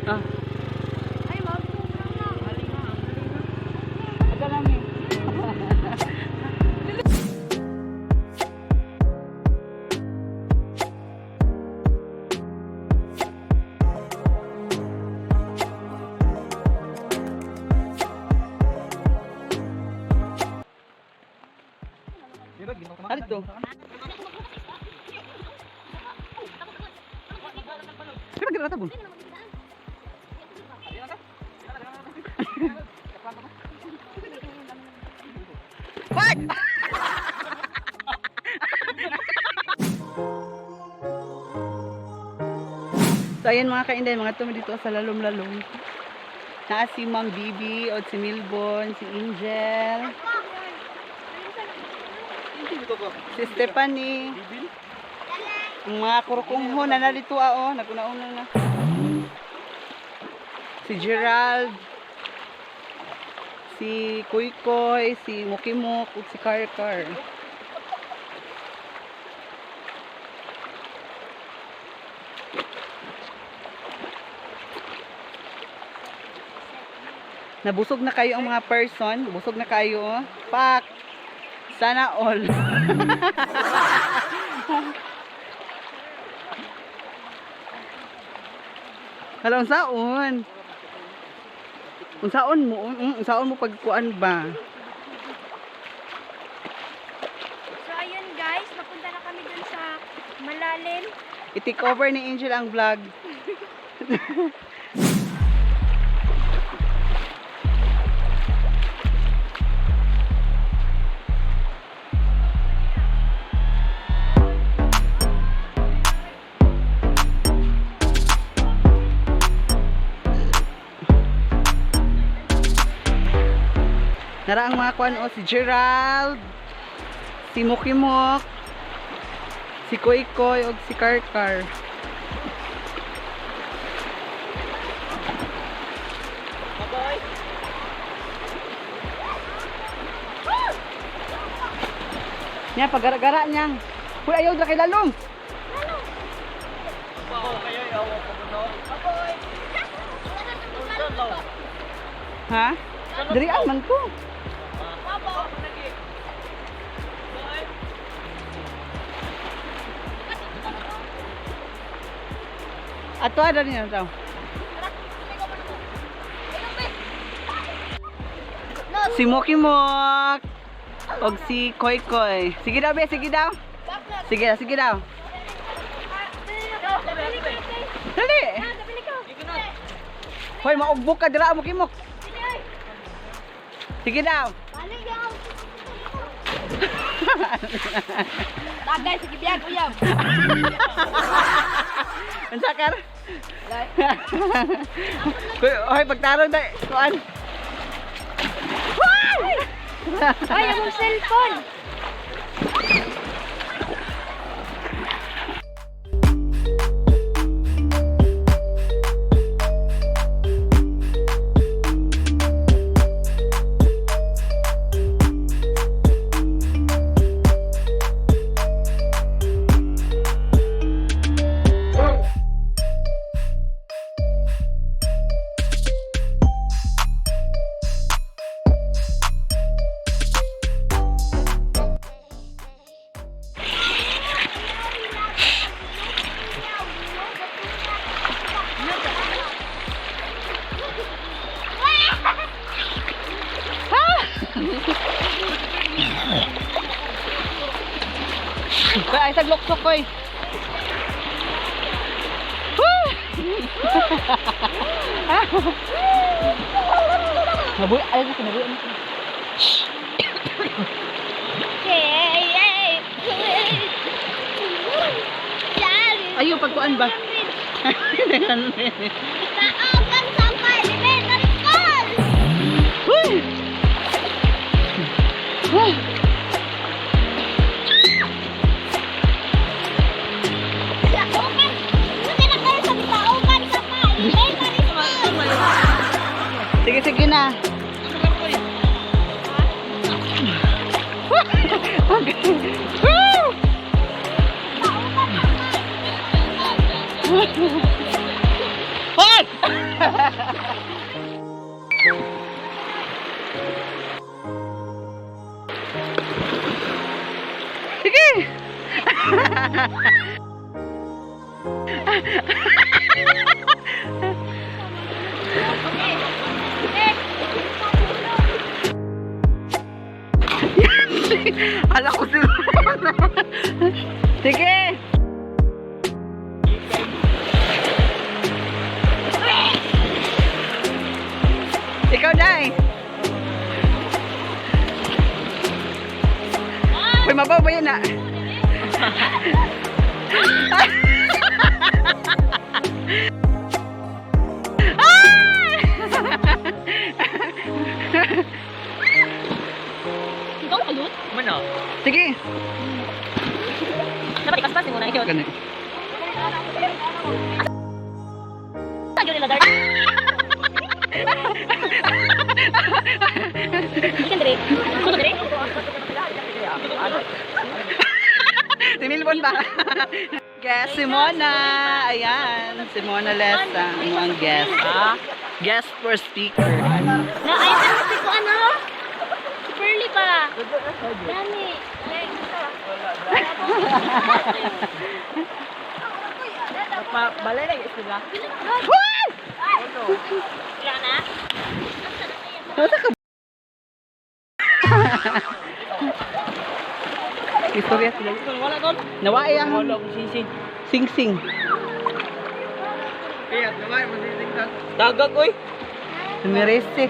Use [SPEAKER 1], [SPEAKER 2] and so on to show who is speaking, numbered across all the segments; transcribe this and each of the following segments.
[SPEAKER 1] Ah.
[SPEAKER 2] Ay, wag mo na.
[SPEAKER 1] Ito lang eh. Ano to? Di ba ginatabo? What? So ayan, mga kainday, mga tumi dito sa lalom-lalom. Naa si Ma'am Bibi, o si Milbon, si Angel, si Stephanie. Ang mga kurukungho na nalito oh, naguna-una na. Si Gerald, si Kuy Koy, si Mukimok, ug si Karkar. Nabusog na kayo ang mga person. Busog na kayo, oh. Pak! Sana all. Hala, unsaon? Unsaon mo? Unsaon mo pagkuan ba?
[SPEAKER 2] So ayun guys, papunta na kami dun sa malalim.
[SPEAKER 1] I-take over ni Angel ang vlog. Nara ang mga kuan o si Gerald, si Mukimok, si Koy Koy og si Karkar. Nya pagara-gara niyang. Uy, ayaw dra kay lalong. Ha? Diri man ko. Ato ada niya daw. Si Moki Mok og si Koy Koy. Sige daw, be, sige daw. Sige, sige daw. Dali. Hoy, maugbok ka dira, Moki Mok. Sige daw.
[SPEAKER 2] Tagay, sige biyag, uyab.
[SPEAKER 1] Unsa kar? Hoy, hoy, pagtarong dai, kuan.
[SPEAKER 2] Ay, among cellphone.
[SPEAKER 1] Hoy, ay saglok-sok koy. Nabuy, ay ko nabuy. Ayo pagkuan ba?
[SPEAKER 2] Taogan sa elementary school!
[SPEAKER 1] Huy! Huy!
[SPEAKER 2] Taugan! Buti na kayo sa taugan sa elementary school!
[SPEAKER 1] Sige, sige na. Woo! Hoy! Sige! Hala ko sila. Sige! Ikaw, Day! Uy, mabaw ba yan ah?
[SPEAKER 2] Ikaw kalut?
[SPEAKER 3] Mano?
[SPEAKER 1] Sige!
[SPEAKER 2] Dapat ikaspas mo na ikaw.
[SPEAKER 1] Ganun.
[SPEAKER 2] Sa gyud nila dark. Ikan dire. Kuno dire.
[SPEAKER 1] Si Milbon ba? Guest, si Mona. Ayan, si Mona Lesa. Ano ang guest? Guest for speaker.
[SPEAKER 2] Na ay si ko ano? Si Pearly pa. Dami.
[SPEAKER 3] Balay na sila.
[SPEAKER 1] Hoy!
[SPEAKER 2] Wala na.
[SPEAKER 1] Nasa ka? Istorya sila.
[SPEAKER 3] Wala tol.
[SPEAKER 1] Nawae ang
[SPEAKER 3] Wala akong sisig.
[SPEAKER 1] sing-sing.
[SPEAKER 3] Tagag oy.
[SPEAKER 1] Tumiriste.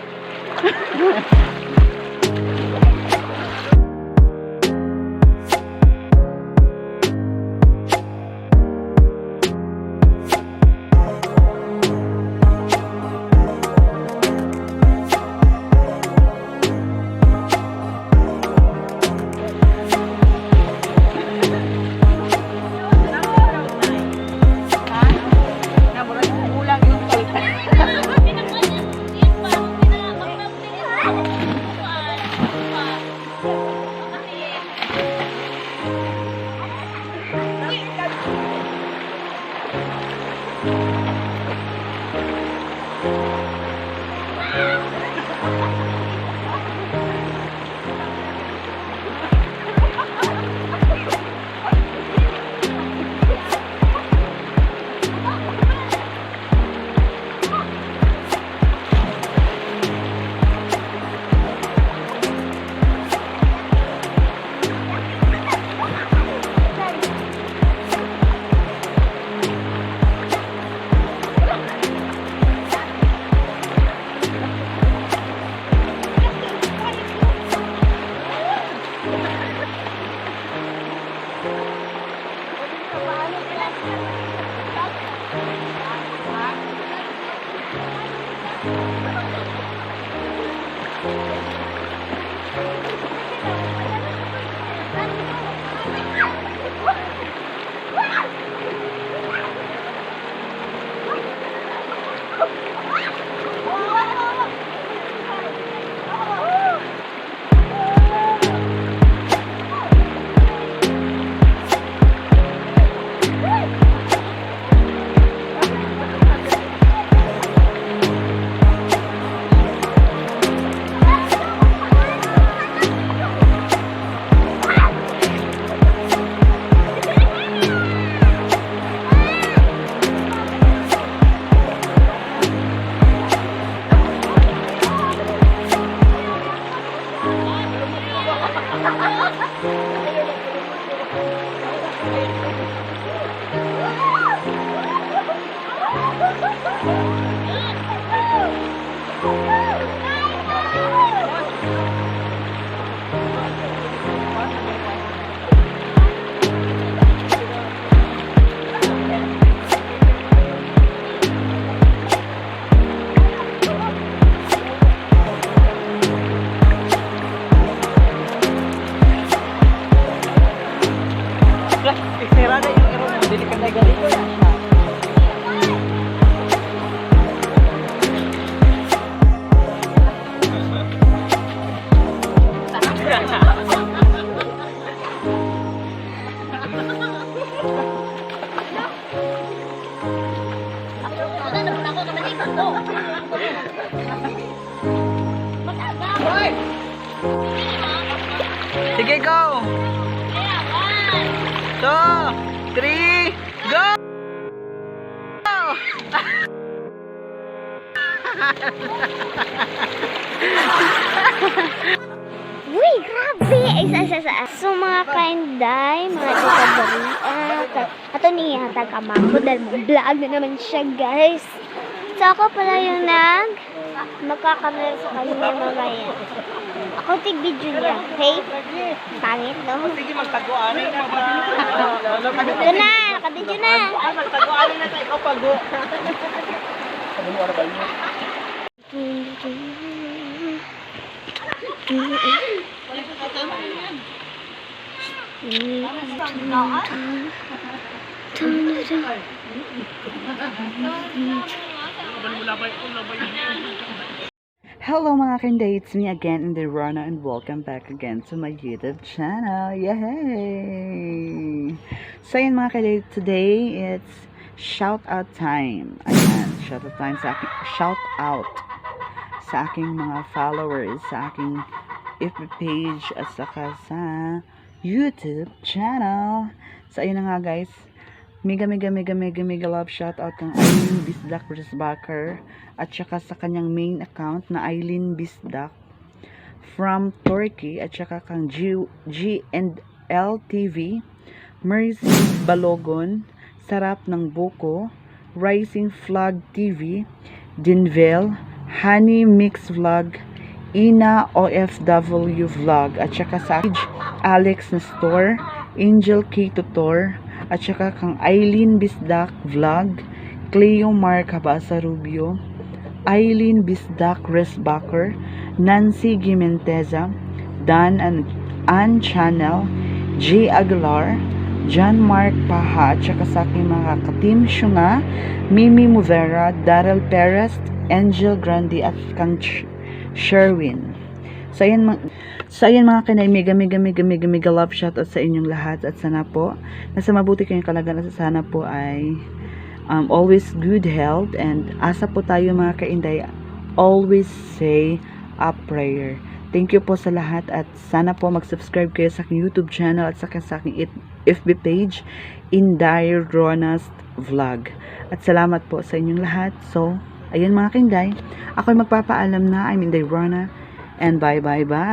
[SPEAKER 1] Isira na yung iro. Dili ka na ganito na siya.
[SPEAKER 2] Wala na.
[SPEAKER 1] Two, three, go!
[SPEAKER 2] Uy, grabe! Isa, isa, isa. So, mga kainday, mga ikabarian, ato niya hatag kamako dahil mo vlog na naman siya, guys. So, ako pala yung magkakamera sa kanya mamaya. Ako tig video niya, okay? Pangit, no?
[SPEAKER 1] Sige, magtaguanay na ba?
[SPEAKER 2] Ito na, naka-video na.
[SPEAKER 1] Magtaguanay na tayo, ikaw pago. Hello, mga kainday, it's me again, Inday Rona, and welcome back again to my YouTube channel. Yay! So yun, mga kainday, today it's shout out time. Ayan, shout out time sa aking, shout out sa aking mga followers, sa aking FB page at saka sa YouTube channel. So ayun na nga, guys. Mega mega mega mega mega love shout out kang Eileen Bisdak Brisbacher at saka sa kanyang main account na Eileen Bisdak from Turkey at saka kang G and L TV, Mercy Balogon, Sarap ng Buko, Rising Flag TV, Dinville, Honey Mix Vlog, Ina OFW Vlog at saka sa page Alex Nestor, Angel K. Tutor at saka kang Eileen Bisdak Vlog, Cleo Mark Habasa Rubio, Eileen Bisdak Resbacher, Nancy Gimenteza, Dan and Ann Channel, J. Aguilar, John Mark Paha, at saka sa aking mga ka-team Shunga, Mimi Muvera, Daryl Perez, Angel Grande at kang Sherwin. So ayan, mga kainday, mega mega mega mega mega love shout out sa inyong lahat at sana po nasa mabuti kayong kalagayan at sana po ay always good health and asa po tayo, mga kainday, always say a prayer. Thank you po sa lahat at sana po mag-subscribe kayo sa aking YouTube channel at saka sa aking FB page, Inday Ronas Vlog. At salamat po sa inyong lahat. So, ayun, mga kainday, ako'y magpapaalam na. I'm Inday Rona and bye bye bye!